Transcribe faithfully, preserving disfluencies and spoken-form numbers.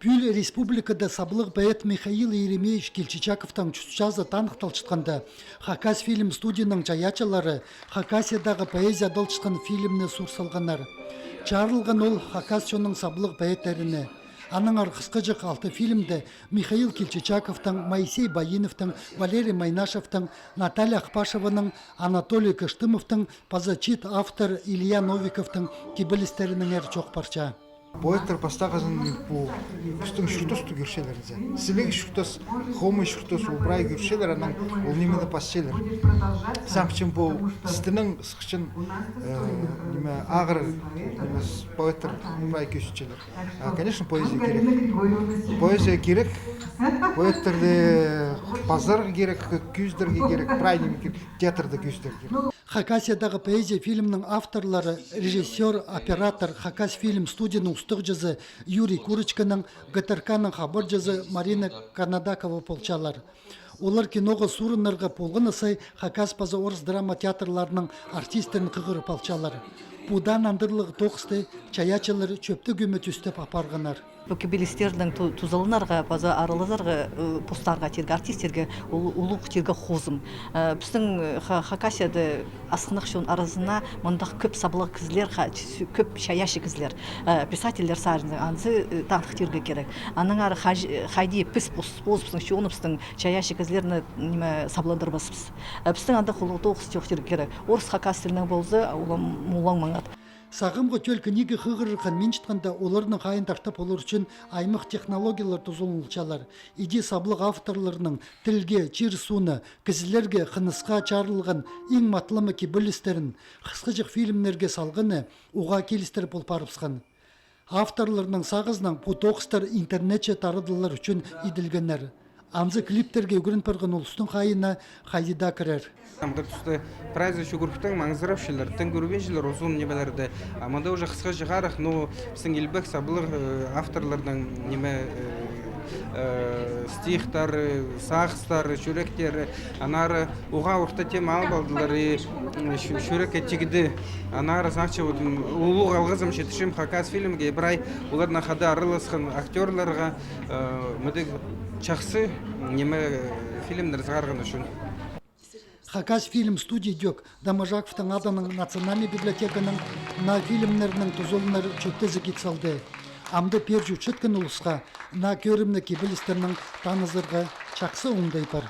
Пӱӱл республикада саблығ поэт Михаил Еремеевич Кильчичаковтың чуртазы таныхталчатханда, Хакасфильм студияның чайаачылары Хакасиядағы поэзия адалчатхан фильмні сур салғаннар. Чарылған ол хакас чонның саблығ поэттеріне. Аннаңар хысхаҷах алты фильмде Михаил Кильчичаковтың, Моисей Баиновтың, Валерий Майнашевтің, Наталья Ахпашеваның, Анатолий Кыштымовтың паза чиит автор Илья Новиковтың кибелістерінеңер чоох парча. Поэттер пастағызын пу пістің чуртасты кӧрчелер зе. Сіліг чуртас, хомай чуртас, ол прай кӧрчелер, анаң ол нимені пасчалар. Сағынчам, пу сіздің сыхчаң, э, ниме, ағыр, ниме, с-, поэттер прай кӧзітчелер. А, конечно, поэзия кирек. Поэзия кирек. Поэттерні пазарға кирек, кӧзідерге кирек, прай ниме кирек, театрда кӧзідерге кирек. Хакасиядағы поэзия фильмнің авторлары, режиссёр, оператор, Хакасфильм студияның устағҷызы Юрий Курочканың, ГТРК-ның хабарҷызы Марина Канадакова полчалар. Олар киноға суурынарға полғаны сай хакас паза орыс драма театрларының артистерін хығырып алчалар. Пу даан андырлығ тоғысты чайаачылар чӧптіг ӧме тӱстеп апарғаннар. Пу кибелістернең ту-, тузаланарға паза аралазарға, э, постарға тирге, артистерге, ул-, улуғ тирге хозым. Э, пістің, э, Ха-, Хакасияда асхынах чон аразына мындағ кӧп саблығ кізілер, ха-, ч-, кӧп чайаачы кізілер, э, писательлер саринзаң, анзы, э, таныхтап тирге кирек. Аннаңар хай-, хайди піс пос-, позыбыстың чоныбыстың чайаачы кізілерні, ниме, сабландырбаспыс. Э, пістің андағ улуғ тоғыс чоохтирға кирек. Орыс хакас тілінең полза, улам, улам маңат. Сағамғы тӧл книга хығырарға мин чатханда, оларның хайиин тартып алар ӱчӱн аймах технологиялар тузаланалчалар. Иди саблығ авторларның тілге, чир-сууна, кізілерге хынысха чарылған иң матламы кибелістерін хысхаҷах фильмнерге салғаны уғаа килістіре пол парыбысхан. Авторларның сағызынаң пу тоғыстар интернетче тарадылар ӱчӱн иділгеннер. Анзы клиптерге ӱгрен парған улустың хайиина хайди даа кірер. Амғы туста прайзы чӱгӱріптең, маңзырапчалар, тың кӧрбинчелер узун нимелерні. А мында уже хысхаҷахарах, ну, пістің илбек саблығ, э, авторларның ниме, э, э, стихтары, сағыстары, чӱректері, аннаңар уғаа орта тема алып алдылар, и, м, чӱ-, чӱрекке тигді. Аннаңар, значит, вот, м, улуғ алғызым читірчем Хакасфильмге, и прай оларнаң хада араласхан актёрларға, э, мындағ чахсы, ниме, э, фильмнер сығарған ӱчӱн. Хакасфильм студия ідӧк Доможаковтың адынаң национальный библиотеканың наа фильмнернең тузаланар чӧптезі кит салды. Амды пеер чӧрчеткен улусха наа кӧрімніг кибелістернең танызарға чахсы оңдай пар.